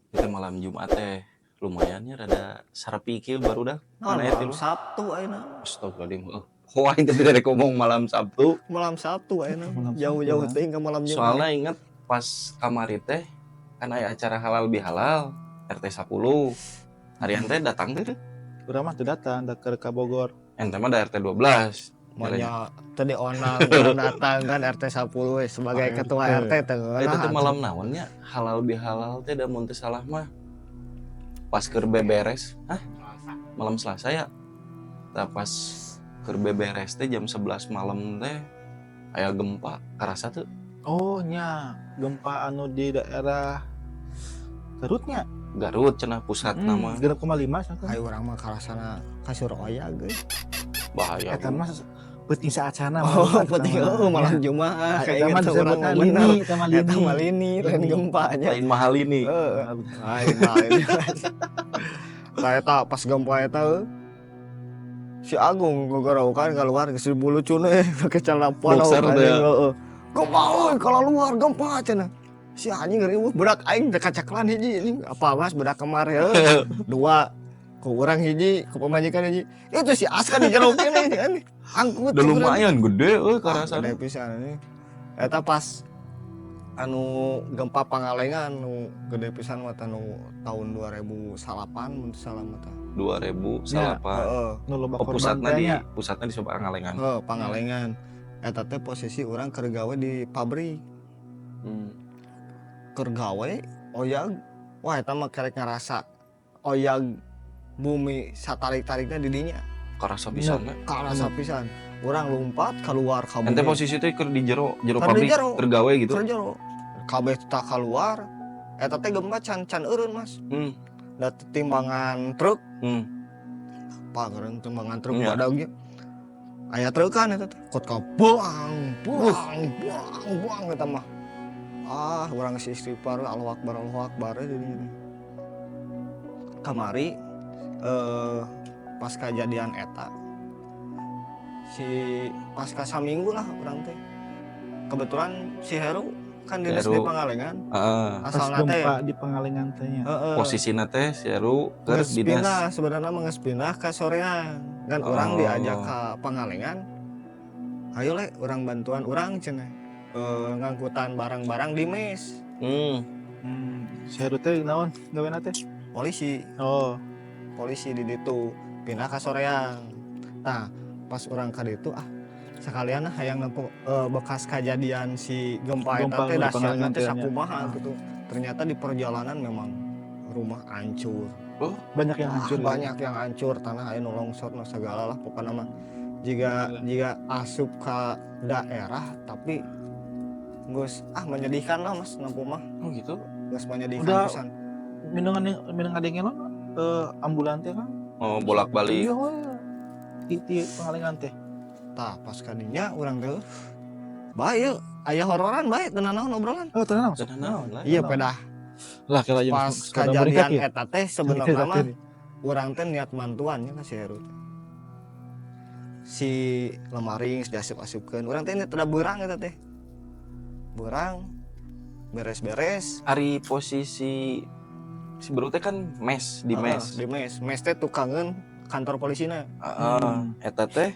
Itu malam Jumat teh lumayan ya, rada sarepi kieu baru dah. Nah, Mana ya malam tilu? Sabtu ayeuna. Astagfirullahaladzim. Oh, wah, itu tidak ngomong malam Sabtu. Malam Sabtu ayeuna. Malam Sabtu, Jauh-jauh kan. Teh ke malam Jumat. Soalnya inget pas kamari teh kan aya acara halal bihalal RT 10. Harian teh datang teh. Urang mah teu datang da keur ka Bogor. Ente mah da RT 12. Maunya tadi onang urang datang kan RT 10 we, sebagai RT. Ketua RT teh. Itu teh malam naonnya halal bihalal teh, da mun teu salah mah pas keur beberes, hah? Malam Selasa ya. Tah, pas keur beberes teh jam 11 malam teh aya gempa karasa tuh. Oh nya, gempa anu di daerah Garutnya. Garut cenah pusat nama. 6,5 sangka. Ayo, urang mah karasana kasur oyag geus. Bahaya. Eta mah peuting saacana. Oh, penting, oh, malam Jumat Eta kayak mah gitu urang disebutna mah bener. Lini, eta mah Eta lini. Mah lini, lain gempanya. Lain mahal ini. Heeh. Lain lain. Nah, eta pas gempa eta euy. Si Agung gogorowokan keluar geus bulucun eh pakai celana polo. Boxer teh ya. Heeh. Gempa euy, kalau luar gempa cenah. Si anjing riweuh, budak aing teh kacaklan hiji ini apa Mas, budak kemar heuh. Dua ku urang hiji, ku pamajikan hiji. Itu si Aska di jero kene kan. Angkut. Udah lumayan gede euy Ah, karasana. gede pisan ini. Eta pas anu gempa Pangalengan nu gede pisan mah teh, nu tahun 2008 mun teu salah mah teh. 2008. Heeh. Nu loba Oh, korban pusatnya teh di nya. pusatnya di Pangalengan. Heeh, Pangalengan. Eta teh posisi urang keur gawe di pabrik. Keur gawe oyag. Wah, eta mah kerek ngarasa oyag bumi satarik-tarikna di dinya. Karasa pisan we. Karasa pisan. Urang lompat keluar ka Ente bumi. posisi teh keur di jero jero Keur di pabrik jero. keur gawe gitu. Keur jero. Kabeh tak keluar. Eta teh gempa can can eureun, Mas. Da timbangan truk, pageureun timbangan truk badag ge. Aya truk kan eta teh. Kot ka buang, buang, buang, buang eta mah. Ah, urang geus istighfar, Allahu Akbar, Allahu Akbar di dinya teh. Kamari pas kejadian eta si pasca saminggu lah urang teh. Kebetulan si Heru kan dinas Heru. di Pangalengan. Pas Asalna teh gempa di Pangalengan teh nya. Heeh. Posisina teh si Heru keur Geus dinas. pindah sebenarnya mah, geus pindah ke Soreang kan. Urang diajak ke Pangalengan, ayo le, urang bantuan urang cenah, ngangkutan barang-barang di mes. Si Heru teh naon gawena teh? Polisi. Oh. Polisi di ditu, pindah ke Soreang. Nah, pas urang ka ditu, ah, sekalian lah hayang nempo bekas kejadian si gempa eta Gempa teh nu di dahsyatna Pangalengan teh teh nya. sakumaha gitu. Ternyata di perjalanan memang rumah hancur. Banyak yang Wah, hancur gitu. Banyak yang hancur, tanah aya nu longsor nu segala lah pokoknya mah. Jika Gila. Jika asup ke daerah tapi geus ah menyedihkan lah, Mas, nempo mah. Oh gitu. Geus menyedihkan Udah. pisan. Minangan minangan ngadengin ambulan teh kan. Oh, bolak-balik. Iya, we. Di Pangalengan teh. Tah, pas kadinya urang teh bae yeuh, aya hororan bae teu nanaon obrolan. Oh, tenang. Cenah naon lah. Iya, pedah. Lah, kira aja Pas kejadian eta teh sebenarnya mah urang teh niat mantuan nya ka si Heru teh. Si lemari geus diasup-asupkeun. Urang teh niat udah beurang eta teh. Beurang beres-beres. Ari posisi si Bro teh kan mes di Heeh, mes. di mes. Mes teh tukangeun kantor polisina. Heeh, eta teh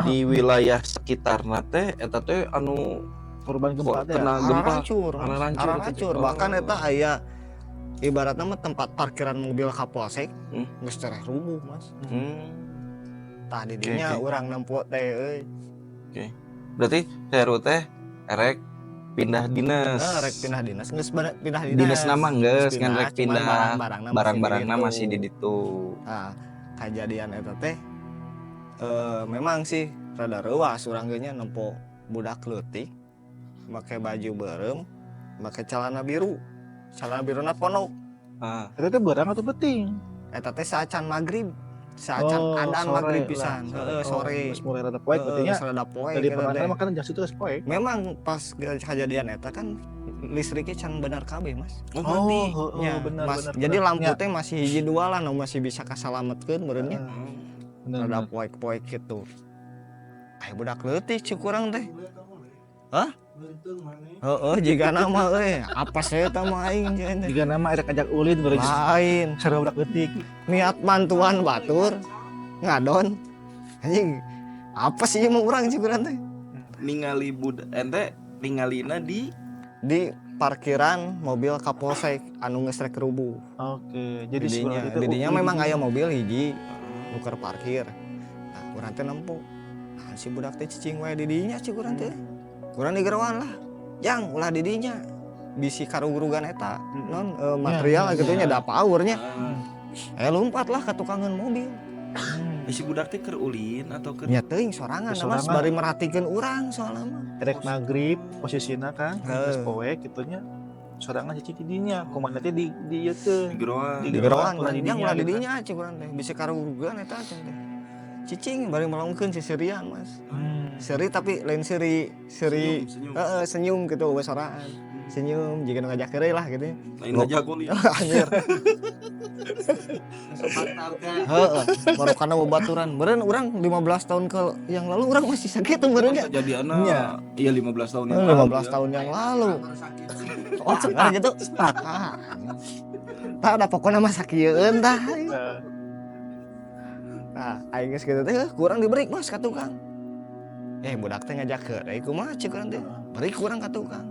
di wilayah sekitarna teh eta teh anu Korban gempa teh ya? Kena gempa. Hancur, Hancur itu. hancur. Bahkan eta aya ibaratnya mah tempat parkiran mobil Kapolsek geus tereh rubuh, Mas. Tah, di dinya urang nempo teh euy. Berarti Heru teh erek pindah dinas. Eh, rek pindah dinas, geus pindah dinas. Dinas nama geus Geus ngan rek cuman pindah barang-barangna masih di barang-barangna ditu. Masih di ditu. Nah, kejadian eta teh memang sih rada reuas urang ge nya nempo budak leutik make baju beureum, make celana biru. Celana biruna pondok. Eta teh beurang atau peuting? Eta teh saacan maghrib. Saacan Oh, adan sore maghrib lah, pisan. sore. Heeh, Oh, sore. geus mulai rada poek berarti Heeh, nya. geus rada poek Dari eta Pangalengan teh. mah kan jam situ geus poek. Memang pas kejadian eta kan listriknya can bener kabeh, Mas. Oh, mati. Heeh, Ya, bener Mas, bener. Jadi bener. lampu teh masih hiji dua lah, nu masih bisa kasalametkeun meureun nya. Rada poek-poek gitu. Aya budak leutik cek urang teh. Hah? Heeh, jigana mah euy, apa saya eta mah aing jeung teh. Jigana mah erek ajak ulin baru. Lain. Sarua budak leutik. Niat bantuan batur ngadon. Anjing, apa sih mah urang cek urang teh? Ningali budak ente ningalina di Di parkiran mobil Kapolsek anu geus rek rubuh. Oke, jadi Didinya, sebenarnya itu didinya memang aya mobil hiji nu keur parkir. Nah, urang teh nempo. Nah, si budak teh cicing wae di dinya cek urang teh. Kurang digeroan lah. Jang, ulah di dinya. Bisi karugurugan eta, non material gitu nya da paurnya. Eh, lompat lah ke tukangan mobil. Si budak teh keur ulin atau keur Nya teuing sorangan, Keur Mas, sorangan. Bari merhatikeun urang soalna mah. Erek maghrib posisinya kan, geus poek kitu nya. Sorangan cicing di dinya, kumaha teh di ieu teh. Digeroan. Di Digeroan ulah di jang dinya ulah di gitu. dinya cek urang teh. Bisi karugurugan eta cek teh. Cicing bari melongkeun sisirian, Mas. Seuri tapi lain seuri, seuri Senyum, senyum. Heeh, senyum gitu we sorangan. Senyum jiga nu ngajak heureuy lah gitu. Lain ngajak ulin. Anjir. Heeh, baru karena babaturan. Meureun urang 15 tahun ke yang lalu urang masih sakitu meureun nya. Kejadianna Iya. iya 15 tahun yang lalu. 15 tahun yang lalu. Oh, cengar gitu. Ah. Tah ada pokoknya mah sakieueun tah. Nah, aing geus kitu teh kurang diberi, Mas, ka tukang. Eh, budak teh ngajak heureuy kumaha cek urang teh. Beri kurang ka tukang.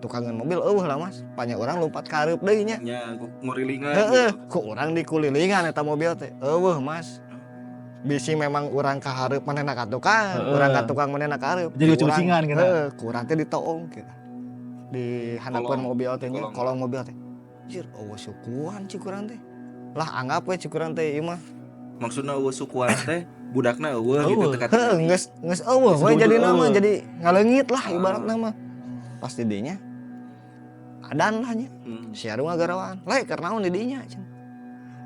Tukangan mobil euweuh lah, Mas. Panya urang lompat ka hareup deui nya. Nya ngurilingan. Heeh, ku urang dikulilingan eta mobil teh. Euweuh, Mas. Bisi memang urang ka hareup manehna ka tukang, urang ka tukang manehna ka hareup. Jadi Ku urang- ucing-ucingan gitu. Heeh, ku urang teh ditoong gitu. Di handapeun Kolong. mobil teh nya, Kolong. Kolong mobil teh. Anjir, euweuh sukuan cik urang teh. Lah, anggap we cik urang teh ieu mah. Maksudna euweuh sukuan teh budakna euweuh gitu Euweuh. teh kata. Heeh, geus geus euweuh we Geus jadi nama euweuh. jadi ngaleungit lah ibaratna mah. Pas di dinya adan lah nya. Si Aru ngagarawan. "Le, keur naon di dinya?" cenah.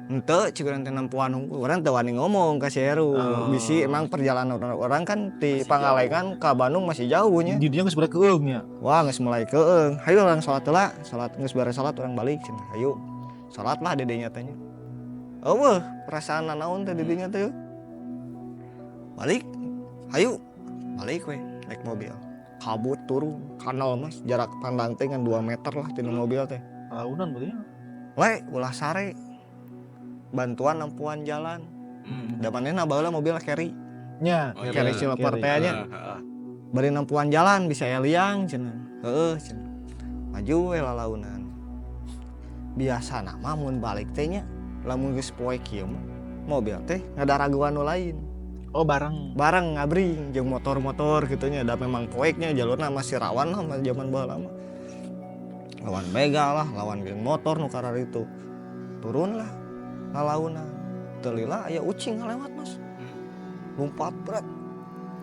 Henteu cik urang teh nempoan hungkul. Urang teu wani ngomong ka si Heru. Oh. Bisi emang perjalanan orang kan di Masih Pangalengan ka Bandung masih jauh nya. Di dinya geus mulai keueung nya. Wah, geus mulai keueung. Hayu urang salat heula, salat geus beres salat urang balik cenah. Hayu. Salat lah di dinya teh nya. Euweuh, perasaan nanaon teh di dinya teh. Balik. Hayu. Balik we naik mobil. Kabut turun, kanal, Mas, jarak pandang teh ngan 2 meter lah tina mobil teh. Launan berarti nya. Le, ulah sare. Bantuan nempuan jalan. Da manehna baheula mobil carry. Nya, Oh, iya. Carry silver teh nya. Heeh. Bari nempuan jalan bisa aya liang cenah. Heeh cenah. Maju we lalaunan. Biasa mah mun balik teh nya lamun geus poe kieu mah mobil teh ngadaraguan nu lain. Oh, bareng. Bareng ngabring jeung motor-motor gitu nya, da memang poeknya jalurna masih rawan lah mah zaman baheula mah. Lawan begal lah, lawan geng motor nu kararitu. Turun lah lalaunan. Teu lila aya ucing ngalewat, Mas. Lompat berat.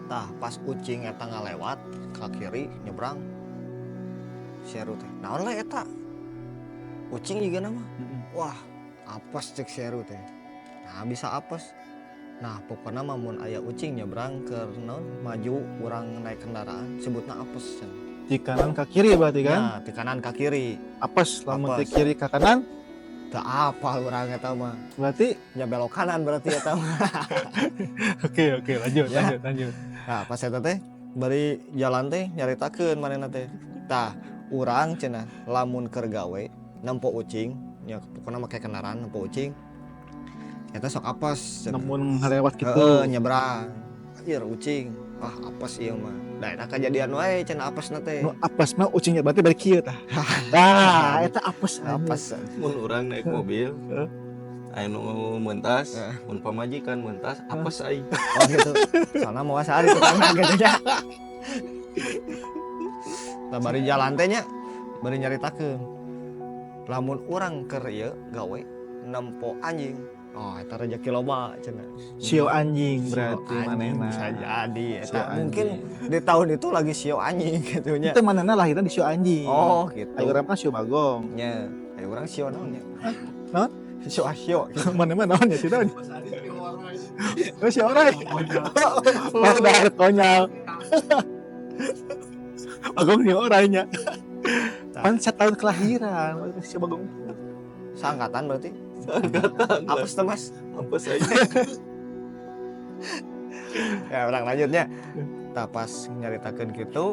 Tah, pas ucing eta ngalewat ka kiri nyebrang. Si Heru teh, "Naon le eta?" Ucing juga nama. Wah, apes cek si Heru teh. Nah, bisa apes. Nah, pokoknya mah mun aya ucing nyebrang ke naon maju urang naik kendaraan sebutna apes cenah. Di kanan ke kiri berarti kan? Nah, di kanan ke kiri. Apes, lamun Apes. di kiri ke kanan Teu apal urang eta mah. Berarti Ya belok kanan berarti eta mah. Oke, lanjut. Ya. Lanjut, lanjut. Nah, pas eta teh bari jalan teh nyaritakeun manehna teh. Tah, urang cenah lamun keur gawe nempo ucing, ya pokoknya make kendaraan nempo ucing. Eta sok apes cenah. Namun ngalewat gitu. Heeh, nyebrang. Anjir, ucing. Ah, apes ieu mah. Nah, eta kejadian wae cenah apesna teh. Nu apes mah ucingnya berarti balik kieu tah. Tah, eta apes anjing. Apes. Mun urang naik mobil, aya nu mentas, mun pamajikan mentas, apes aing. Oh gitu. Soalnya mau sehari tukangna gitu nya. Nah, bari jalan teh nya, bari nyaritakeun. Lamun urang keur ieu gawe nempo anjing. Oh, eta rezeki loba cenah. Sio anjing Sio berarti anjing manehna. bisa jadi Sio eta. Mungkin anjing. di tahun itu lagi sio anjing gitu nya. Itu manehna lahirna di sio anjing. Oh, gitu. Ayo urang mah sio bagong. Nya, ayo urang sio naon nya? Naon? Sio asio. Mana mah naon ya sih naon? Oh, sio orai. Oh, dah konyol. Bagong sio orai nya. Pan setahun kelahiran sio bagong. Seangkatan berarti. Seangkatan. Apes teh, Mas? Apes aing. Ya, urang lanjutnya. Tah, pas nyaritakeun kitu,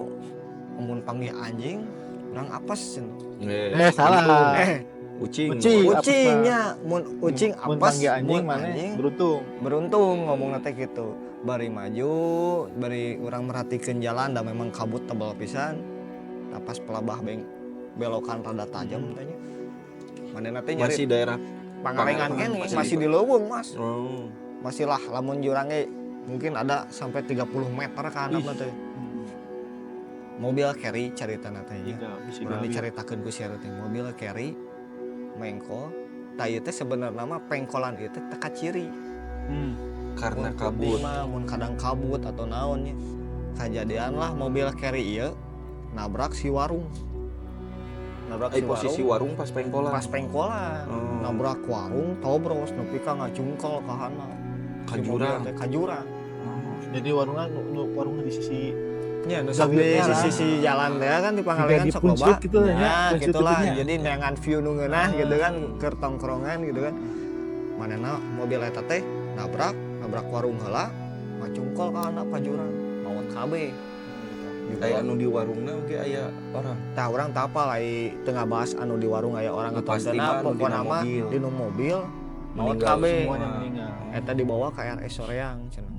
mun panggih anjing urang apes cenah. Eh, salah. Eh, Ucing. Ucing. Ucingnya, mun ucing Mun apes, panggih anjing mun mana anjing beruntung. Beruntung ngomong teh gitu. Bari maju, bari urang merhatikan jalan, dan memang kabut tebal pisan. Tah, pas pelabah beng belokan rada tajam tanya mana teh nyari. Masih daerah Pangalengan Pangalengan, kene. masih Masih di leuweung, Mas. Oh. Masih lah, lamun jurangnya mungkin ada sampai 30 meter ke handap teh. Mobil carry carita teh nya. Tiga, bisi Urang gawi. Dicaritakeun ku si teh mobil carry mengko. Tah, ieu teh sebenarnya mah pengkolan ieu teh teu kaciri. Karena Mun kabut. putih mah, mun kadang kabut atau naon nya. Kejadian lah mobil carry ieu nabrak si warung. Nabrak Eh, si posisi warung, warung pas pengkolan. Pas pengkolan. Oh. Nabrak warung tobros nepi ka ngacungkel ka handap. Ka Si mobil jurang. teh ka jurang. Jadi warungnya warungnya di sisi Ya, nu sok di Gawitnya lah. sisi jalan teh kan di Pangalengan Di sok loba. puncak gitu lah ya, Nah, puncak gitulah. gitunya. Jadi neangan view nu ngeunah gitu kan, keur tongkrongan gitu kan. Manehna mobil eta teh nabrak, nabrak warung heula, ngacungkol ka handap ka jurang, maot kabeh. Aya anu di warungna oge aya orang. Tah, urang teu apal ai teu ngabahas anu di warung aya orang Nu atau pasti henteu, mah anu pokona dina mah mobil. dina mobil maot Meninggal kabeh. Semuanya meninggal. Eta dibawa ke RS Soreang cenah.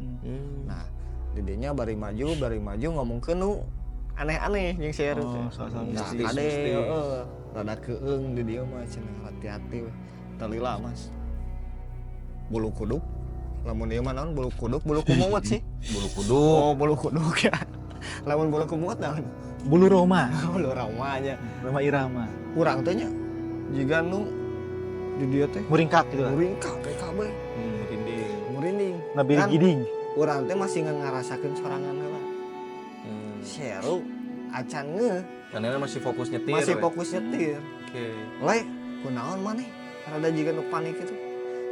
Nah, didinya bari maju ngomongkeun nu aneh-aneh jeung si Eru teh. Oh, soal-soal Nah, mistis, kade mistis. heeh, rada keung di dieu mah cenah, hati-hati we. Teu lila, Mas. Bulu kuduk. Lamun ieu mah naon, bulu kuduk, bulu kumut sih? Bulu kuduk. Oh, bulu kuduk ya. Lamun bulu kumut naon? Bulu roma, Bulu roma nya. Roma Irama. Urang teh nya jiga nu di dieu teh Muringkak gitu lah. muringkak kayak kabeh. Merinding. Merinding. Nabiri Kan- giding. Urang teh masih ngarasakeun sorangan heula. Si Eru acan ngeuh. Karena masih fokus nyetir. Masih we. fokus nyetir. Oke. Le, kunaon maneh? Rada jiga nu panik itu.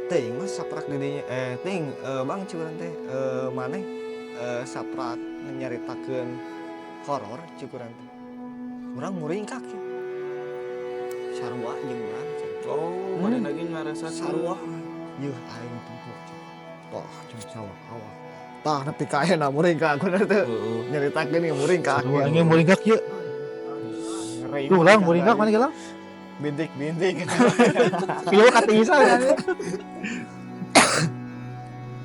Teuing, Mas, saprak di dinya eh teuing Bang cik urang teh maneh saprak nyaritakeun horor cik urang teh. Urang muringkak ya. Sarua jeung urang cik. Oh, mana lagi ngarasa Sarua. Yeuh aing tempok cik. Tah jeung sawah awak. Tah nepi ka ayeuna muringkak aku teh. Heeh. Nyaritakeun ge muringkak. Ini muringkak yuk. Ngeri. Tuh lang muringkak mana gelang? Bintik-bintik. Iya kata Isa kan.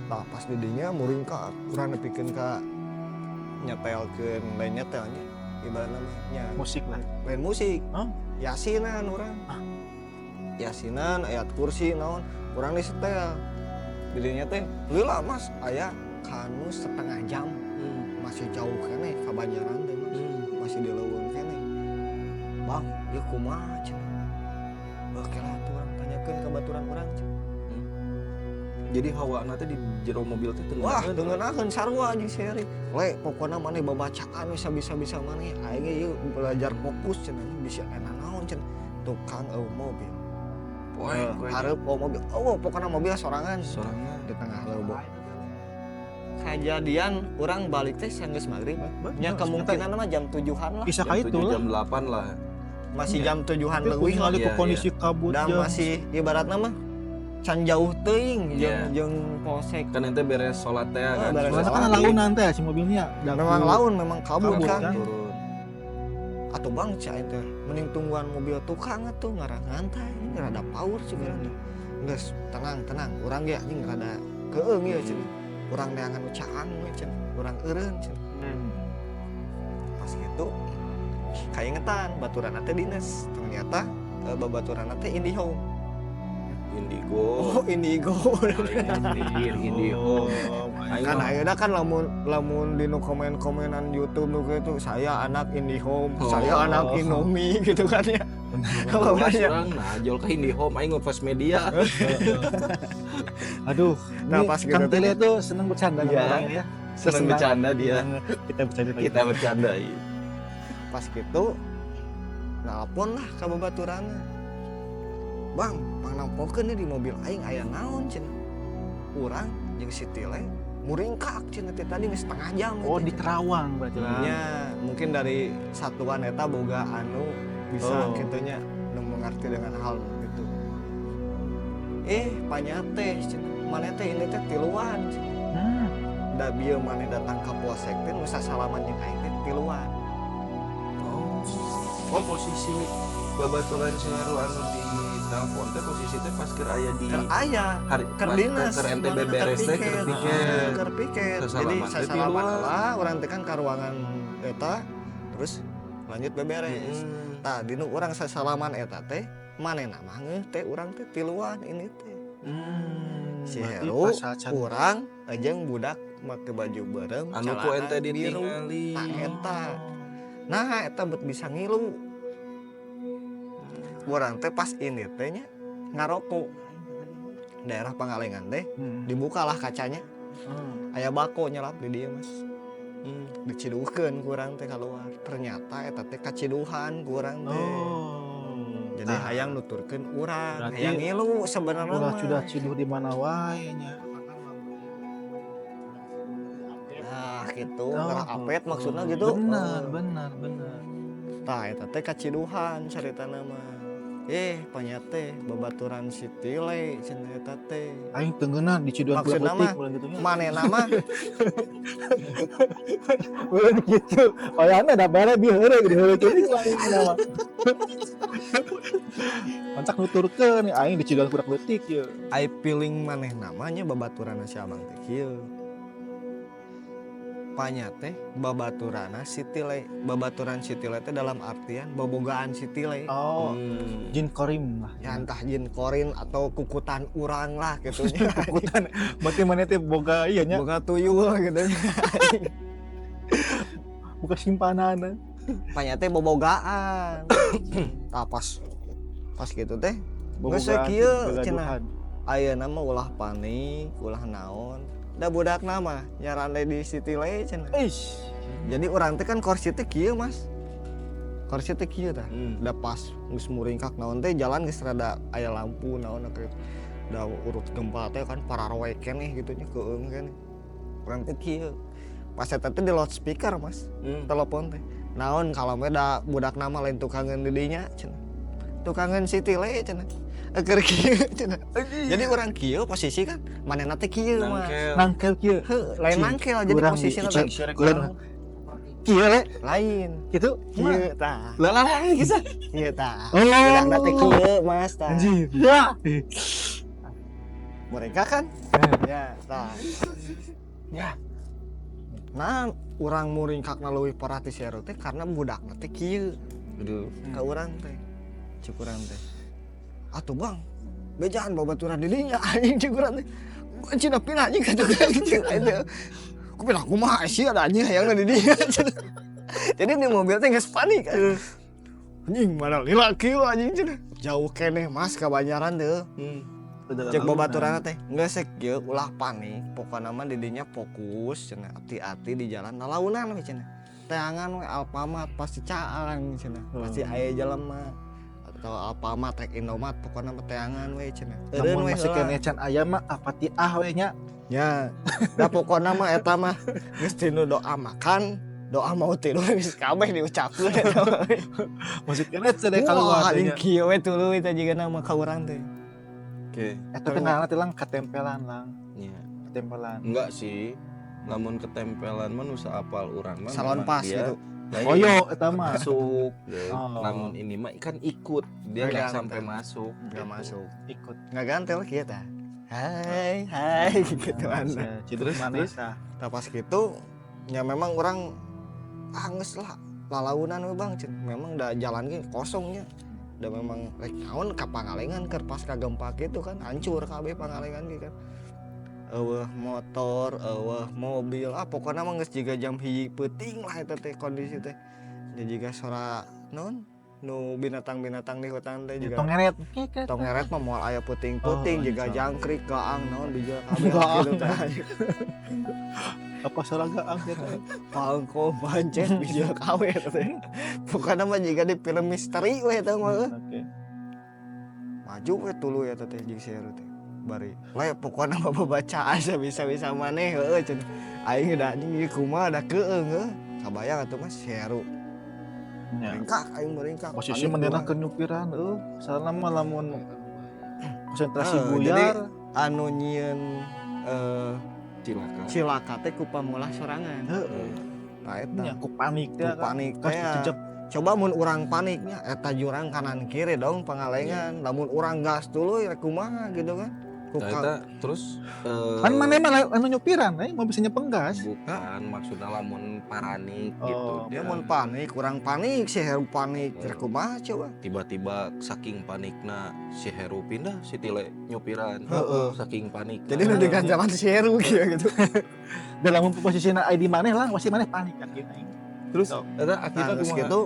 Nah, pas didinya muringkak, kurang nepikeun ka nyetelkeun, lain nyetelnya ibaratna mah nya Musik lah. lain musik. Hah? Yasinan urang. Yasinan, ayat kursi naon, urang disetel. Didinya teh lila, Mas, aya kanu setengah jam masih jauh keneh ka Banjaran teh, Mas. Masih di leuweung keneh. Bang, ieu kumaha cenah? Oke lah tuh urang tanyakeun ka baturan urang cenah. Jadi hawa teh di jero mobil teh teu Wah, ngeunaheun. dengenakeun sarua jeung si Eri. Le, pokona maneh babacaan we sabisa-bisa maneh. Aing ge ieu belajar fokus cenah, bisa enak naon cenah. Tukang eueuh mobil. Poek we. Hareup eueuh mobil. Oh, pokona mobil sorangan Sorangan. Di tengah leuweung. Kejadian urang balik teh sanggeus maghrib. Nya kemungkinan mah jam 7-an lah. Bisa Jam kayak 7, itu lah. jam 8 lah. Masih Iya. jam 7-an Tapi leuwih lah. ningali Iya, ku kondisi kabut Dan jam masih ibaratna mah can jauh teuing jeung Iya. jeung polsek. Kan ente beres sholat teh Oh, kan. beres Soalnya kan sholat. launan teh si mobilnya. Memang laun, memang kabut, Kabut, kan. kan. Turun. Atau bang cai teh mending tungguan mobil tukang atuh ngarah ngantai ini rada power sih urang teh. Geus tenang tenang, urang ge anjing rada keung ieu cenah. Urang neangan nu caang we cenah, urang eureun cenah. Pas gitu kaingetan baturan teh dinas, ternyata babaturan teh IndiHome. Indigo. Oh, Indigo. Indigo. Aing Kan mah- ayeuna kan lamun lamun di nu komen-komenan YouTube nu gitu, saya anak IndiHome, Oh. saya anak Indomie gitu kan ya. Kalau Kelas ya. urang nah jol ke IndiHome aing nge media. Aduh, Nah, ini pas gitu Kang teh. Tile tuh seneng bercanda sama Iya. orang ya. Seneng bercanda dia. Kita bercanda lagi. Kita bercanda iya. Pas gitu nelpon lah ka babaturanna. Bang, pangnempokeun nih di mobil aing aya naon cenah. Urang jeung si Tile muringkak cenah teh tadi geus setengah jam Oh, gitu, di cenah. Terawang berarti lah. Nya, mungkin dari satuan eta boga anu bisa Oh. gitunya nu mengerti dengan hal gitu. Eh, panyate cenah. Maneh teh ini teh tiluan cenah. Da bieu maneh datang ka polsek teh nu sasalaman jeung aing teh tiluan. Oh, posisi babaturan si Heru anu di telepon teh posisi teh pas keur aya di Keur aya hari keur pas dinas keur ente beberes teh keur piket. Keur piket. Jadi Sasalaman teh sasalaman tiluan. Lah urang teh kan ka ruangan eta, terus lanjut beberes. Tah, dinu urang sasalaman eta teh manehna mah ngeuh teh urang teh tiluan ini teh. Si Berarti Heru, pas acan urang jeung budak make baju beureum, Anu ku celana ente biru. ditingali. Tah eta. Nah, eta bet bisa ngilu. Urang teh pas ini teh nya ngarokok. Daerah Pangalengan teh dibukalah kacanya. Aya bako nyelap di dieu, Mas. Diciduhkeun ku urang teh keluar. Ternyata eta teh kaciduhan ku urang teh. Oh. Jadi Tah. hayang nuturkeun urang, Berarti hayang ngilu sebenarnya ulah mah. Sudah ciduh di mana wae nya. Nah, gitu, Oh, ngarah apet maksudnya gitu. Benar, Oh. benar, benar. Tah, eta teh kaciduhan caritana mah. Eh, panya teh babaturan si Tile cenah eta teh. Aing teu ngeunah diciduhan budak Maksudna leutik mah, bulan gitu nya. Manehna mah Bulan gitu. Oyana da bare bi heureuy gede heureuy teuing aing mah. Mancak nuturkeun aing diciduhan budak leutik ye. Ai feeling manehna mah nya babaturanna si Abang teh kieu. Panya teh babaturana si Tile, babaturan si Tile teh dalam artian bobogaan si Tile. Oh, jin korim lah. Ya entah jin korin atau kukutan urang lah gitu nya. Kukutan. Berarti maneh teh boga ieu nya, Boga tuyul gitu nya. Boga simpanan. Panya teh bobogaan. Tah, pas pas gitu teh geus we Bobogaan kieu cenah. gagaduhan. Ayeuna mah ulah panik, ulah naon. Da budakna mah nyarande di si Tile cenah. Eish. Jadi urang teh kan kursi teh kieu, Mas. Kursi teh kieu tah. Udah pas geus muringkak naon teh, jalan geus rada aya lampu naon kieu. Da urut gempa teh kan pararoe keneh gitu nya, keueung keneh. Urang teh kieu. Pas eta teh di loudspeaker, Mas. Telepon teh. Naon kalau mah da budakna mah lain tukangeun di dinya cenah. Tukangeun si Tile cenah. Keur kieu cenah. Jadi urang kieu posisi kan manehna teh kieu, Mas. Nangkel. Nangkel kieu. Heuh, lain Cing, nangkel, jadi urang posisinya teh urang kieu le lain. Gitu. Kieu tah. Lah lah lah kisah. Kieu tah. Oh. Budakna teh kieu, Mas, tah. Anjir. Ya. Mereka kan ya tah. Ya. Nah, urang muringkakna leuwih parah ti si Heru teh karena budakna teh kieu Aduh. ka urang teh. Cek urang teh. Atuh Bang, bejaan babaturan di dinya anjing, cek urang teh. Cina pindah anjing ka tukang cek aing teh. Ku pindah kumaha sih ada anjing hayangna di dinya cenah. Jadi di mobil teh geus panik. Anjing mana lila kieu anjing cenah. Jauh keneh, Mas, ka Banjaran teh. Cek babaturanna teh, geus kieu ulah panik, pokona mah di dinya fokus cenah, hati-hati di jalan, lalaunan we cenah. Teangan we Alfamart pasti caang cenah, pasti aya jelema atau Alfamart rek Indomaret, pokona mah teangan we cenah. Eureun Namun we masih heula. keneh can aya mah Al-Fatihah we nya. Ya, da pokona mah eta mah geus tinu doa makan, doa mau tidur geus kabeh diucapkeun eta mah. Masih keneh can aya keluar Wah, teh anjing nya. kieu we tuluy teh jigana mah ka urang teh. Oke. Eta teh ngaranna teh lang katempelan lang. Iya. Ketempelan. Enggak sih. Lamun ketempelan mah nu saapal urang mah Salon memang pas dia gitu. lain Koyo eta mah. masuk gitu. Oh. Namun ini mah kan ikut, dia nggak Nggak sampai gantel. masuk. Enggak Gitu. masuk. Ikut. Nggak gantel kieu tah. Hai, hai gitu anda. Terus Terus, maneh terus? tah. Nah, pas gitu ya memang urang ah geus lah lalaunan we Bang cen. Memang da jalan ge kosongnya. Da memang rek naon ka Pangalengan keur pasca gempa gitu kan hancur kabeh Pangalengan ge kan. Eueuh motor, eueuh mobil, ah pokoknya mah geus jiga jam 1 peuting lah eta teh kondisi teh. Ya jiga sora naon nu binatang-binatang di hutan teh juga. Tongeret. Tongeret mah moal aya peuting-peuting Oh, jiga iya. jangkrik, gaang naon bijil kabeh Gaang. gitu teh. Apa suara gaang gitu. Pangko pancet bijil kabeh eta teh. Pokokna mah jiga di film misteri we eta mah. Oke. Maju we tuluy eta teh jeung si Heru teh. Bari le pokokna mah babacaan sabisa-bisa maneh heueuh cenah. Aing da anjing ieu kumaha da keueung heuh. Kabayang atuh Mas si Heru. Ya. Meringkak aing meringkak. Posisi Panik manehna urang. keur nyupiran eueuh. Salah mah lamun konsentrasi Jadi buyar. anu nyieun Cilaka. Cilaka teh ku pamulah sorangan. Heeh. Tah eta. Nya ku panik teh Ku kan. panik Kas teh. dijejep. Coba mun urang paniknya eta jurang kanan kiri dong Pangalengan. Lamun urang gas dulu ya kumaha gitu kan. Ku Tah eta terus Kan maneh mah anu nyupiran eh mau bisa nyepeng gas. Bukan, maksudnya lamun paranik Oh, gitu. Dia mun panik, kurang panik, si Heru panik, rek kumaha coba. Tiba-tiba saking panikna si Heru pindah, si Tile nyupiran. Heeh. Saking panik. Jadi nu diganjalan si Heru gitu. Dalam posisina ID maneh lah pasti maneh panik kan gitu. Terus Sok. eta akhirnya Nah, geus kumaha? gitu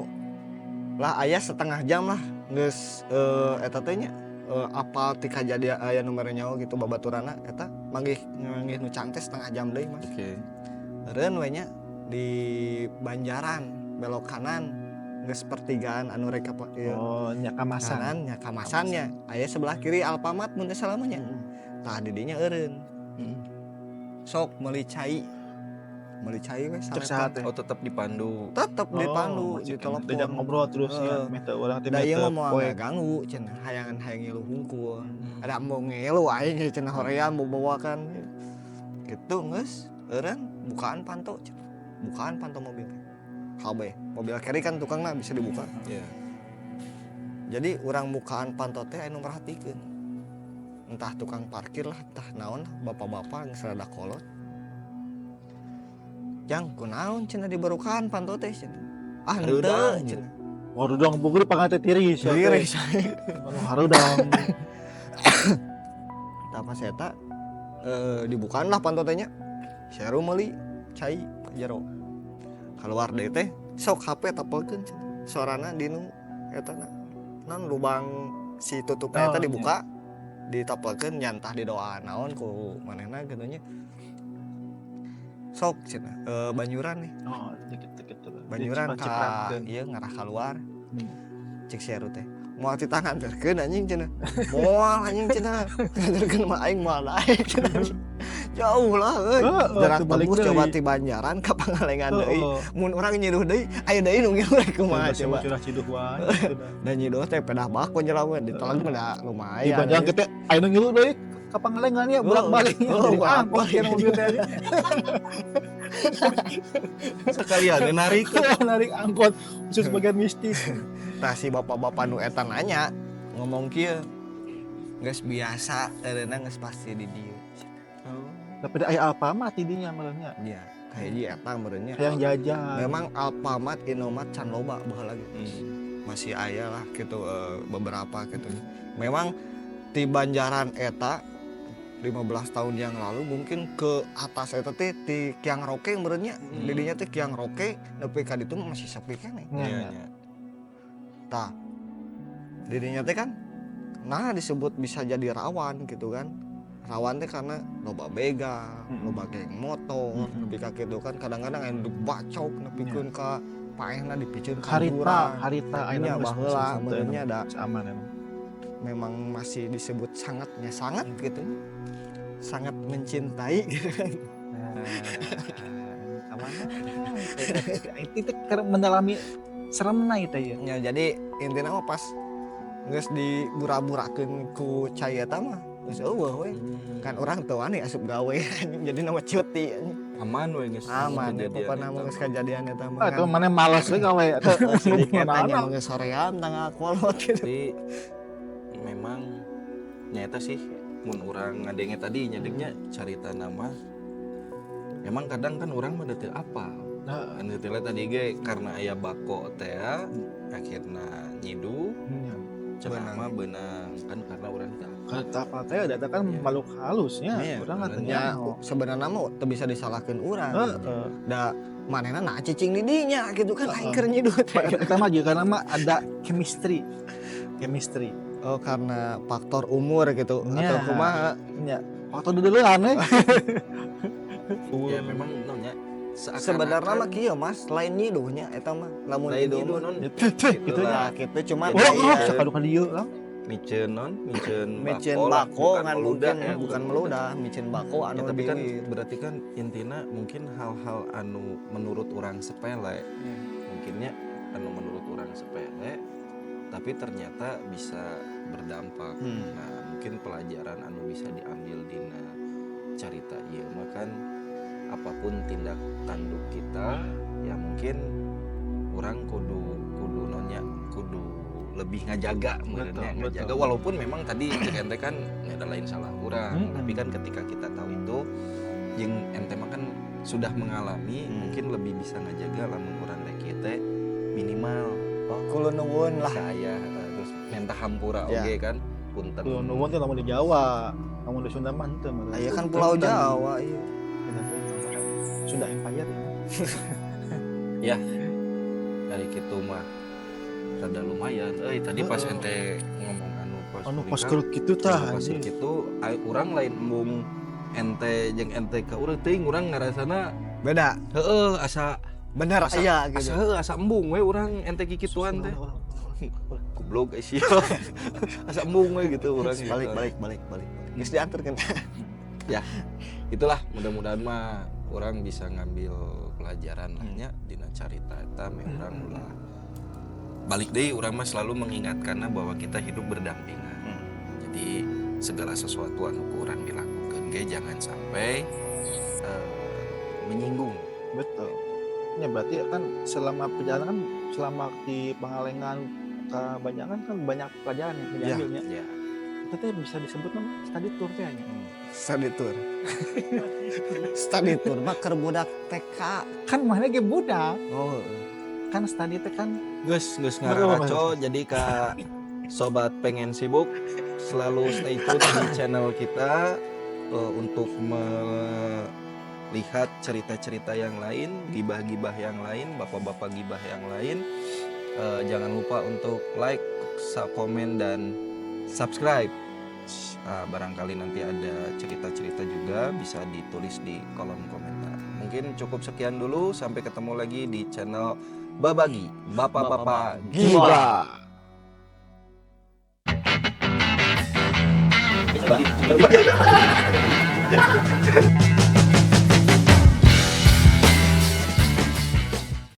lah aya setengah jam lah geus eta teh nya apal ti kajadian aya nu mere nyawa gitu babaturana eta manggih manggih nu cang teh setengah jam deui, Mas. Eureun we nya di Banjaran belok kanan geus pertigaan anu rek ka ieu. Oh, nya Kamasan. Kanan nya Kamasannya aya sebelah kiri Alfamart mun teu salah mah nya. Tah di dinya eureun. Sok meuli cai. Meuli cai we Cek saha sarepan. teh? Oh, tetap dipandu. Tetep dipandu, masih di telepon. Diajak ngobrol terus ya, Heeh. meh teu urang teh Da meh ieu teu mah moal poek. ngaganggu cenah, hayangan hayang ngilu hungkul. Ada mau ngilu aing ge cenah hoream bawa kan. Gitu geus, eureun bukaan panto cenah. Bukaan panto mobil teh. Kabeh, mobil carry kan tukangna bisa dibuka. Iya. Jadi urang bukaan panto teh anu merhatikeun. Entah tukang parkir lah, entah naon lah, bapak-bapak geus rada kolot. Jang, kunaon cenah diburukan panto teh cenah. Ah, henteu Hareudang. cenah. Waduh dong, bukur pangan teh tiris ya. Tiris. Anu hareudang. Tah pas eta dibukaan lah panto teh nya. Si Heru meuli cai ka jero. Keluar deui teh sok HP tapelkeun cenah. Suarana dinu eta na. Non lubang si tutupna eta Oh, dibuka, ditapelkeun nya entah di doa naon ku manehna kitu nya. Sok cenah Banyuran nih. Oh, dikit-dikit tuh. Banyuran ka ieu ngarah keluar. Cek si Heru teh. Moal ti tangan nganterkeun anjing cenah. Moal anjing cenah. Nganterkeun mah aing moal naik cenah. Jauh lah euy. Heeh, Jarak teu balik tembus coba deui. ti Banjaran ka Pangalengan deui. Heeh. Mun urang nyiduh deui, aya deui nu ngilu rek kumaha coba. Curah ciduh wae gitu dah. Dan nyiduh teh pedah bako nyelawe diteleg mah da lumayan. Di Banjaran kita aya nu ngilu deui ka Pangalengan ya bolak-balik. Oh, Jadi bolak-balik. angkot ya mobil teh. Sekalian narik. Narik angkot khusus bagian mistis. Tah si bapak-bapak nu eta nanya ngomong kieu. Geus biasa eureunna geus pasti di dieu. Tapi da aya Alfamart di dinya meureunnya. Iya, kahiji eta meureunnya. Hayang jajan. Memang Alfamart, Indomaret can loba baheula gitu. Masih aya lah gitu beberapa gitu. Memang di Banjaran eta 15 tahun yang lalu mungkin ke atas eta teh ti Kiang Roke meureunnya. Didinya teh Kiang Roke nepi ka ditu masih sepi keneh. Nya, Iya, nya. iya. Tah. Didinya teh kan nah disebut bisa jadi rawan gitu kan. Rawan teh karena loba begal, loba geng motor, nepi ka kitu kan kadang-kadang aya nu dibacok nepikeun ka paehna dipiceun ka Harita, jurang. harita Nya ayeuna geus baheula geus meureunnya da geus aman emang. Memang masih disebut sangatnya sangat gitu. Sangat mencintai gitu kan. Nah, kamana? Itu teh keur mendalami seremna itu ya. Ya jadi intinya mah pas geus dibura-burakeun ku cai eta mah geus euweuh we. Kan urang teu wani asup gawe anjing jadi nama cuti anjing. Aman we geus. Aman ya kejadian pokokna eta mah geus kejadian eta mah. Ah, itu mana malas we gawe eta. Sidik eta nya mah geus soream tanggal kolot gitu. Jadi memang nyata sih mun urang ngadenge tadi nyadengnya carita nama emang kadang kan urang mah teu apal. Nah, Anu teh tadi ge karena aya bako teh akhirna nyidu cenah Beunang. mah beunang kan karena urang teu apal. Kata apa teh ada kan Iya. makhluk halusnya, Iya, urang nggak Ya nyaho. sebenarnya mah teu bisa disalahkeun urang. Heeh. Da manehna nah cicing di dinya gitu kan aing Heeh. keur nyiduh teh. Eta mah juga karena mah ada chemistry. Chemistry. Oh karena faktor umur gitu atau Nya. kumaha? Nya. Waktu dulu aneh. Ya memang naonnya seakan-akan Sebenarnya mah kieu Mas, lain nyiduhnya eta mah. Lamun lain nyiduh nyiduh mah non Gitu gitu nya. lah. nah, gitu cuman Oh, aya oh, sakadu ka dieu lah. Miceun non, miceun micin bako lah, bako bukan kan meludah mungkin ya, bukan meludah, micin bako Ya, anu tapi kan di berarti kan intinya mungkin hal-hal anu menurut orang sepele mungkinnya anu menurut orang sepele tapi ternyata bisa berdampak. Nah mungkin pelajaran anu bisa diambil dina carita ieu mah kan Apapun tindak tanduk kita, ya mungkin urang kudu kudu nonya kudu lebih ngajaga meureun nya, ngajaga walaupun memang tadi cek ente kan ada lain salah urang, tapi kan ketika kita tahu itu jeung ente mah kan sudah mengalami, mungkin lebih bisa ngajaga lamun urang rek kieu teh minimal oh Kulo nuwun lah. Saya terus minta hampura oge kan, punten. Kulo nuwun teh lamun di Jawa, lamun di Sunda mah henteu meureun. Aya kan Pulau Punten. Jawa iya. Beda deui. Sunda Empire ya. Ya dari kitu mah rada lumayan euy, tadi pas ente ngomong anu pas Anu pas meninggal, keur kitu tah pas anjing. kitu ai urang lain embung ente jeung ente ka urang teuing, urang ngarasana Beda. Heeh, asa Bener asa aya asa gitu. heuh, asa embung we urang ente kikituan teh. Goblok eh sia. Asa embung we gitu urang gitu. Balik balik balik balik. Geus diantarkeun. Ya, itulah, mudah-mudahan mah urang bisa ngambil pelajaran lah nya dina carita eta meh urang ulah balik deui. Urang mah selalu mengingatkan bahwa kita hidup berdampingan. Jadi segala sesuatu anu ku urang dilakukan ge jangan sampai menyinggung. Betul. Ya berarti kan selama perjalanan kan, selama di Pangalengan kebanyakan kan banyak pelajaran yang diambilnya. Ya. Itu teh bisa disebut nama study tour teh nya. Study tour. Study tour mah keur budak TK. Kan mana ge budak. Oh. Kan study teh kan Geus geus Betul, ngararaco, jadi ka sobat pengen sibuk selalu stay tune di channel kita untuk melihat cerita-cerita yang lain, gibah-gibah yang lain, bapak-bapak gibah yang lain. Jangan lupa untuk like, komen dan subscribe. Ah, barangkali nanti ada cerita-cerita juga bisa ditulis di kolom komentar. Mungkin cukup sekian dulu, sampai ketemu lagi di channel Babagi, Bapak-bapak Gibah. Gibah.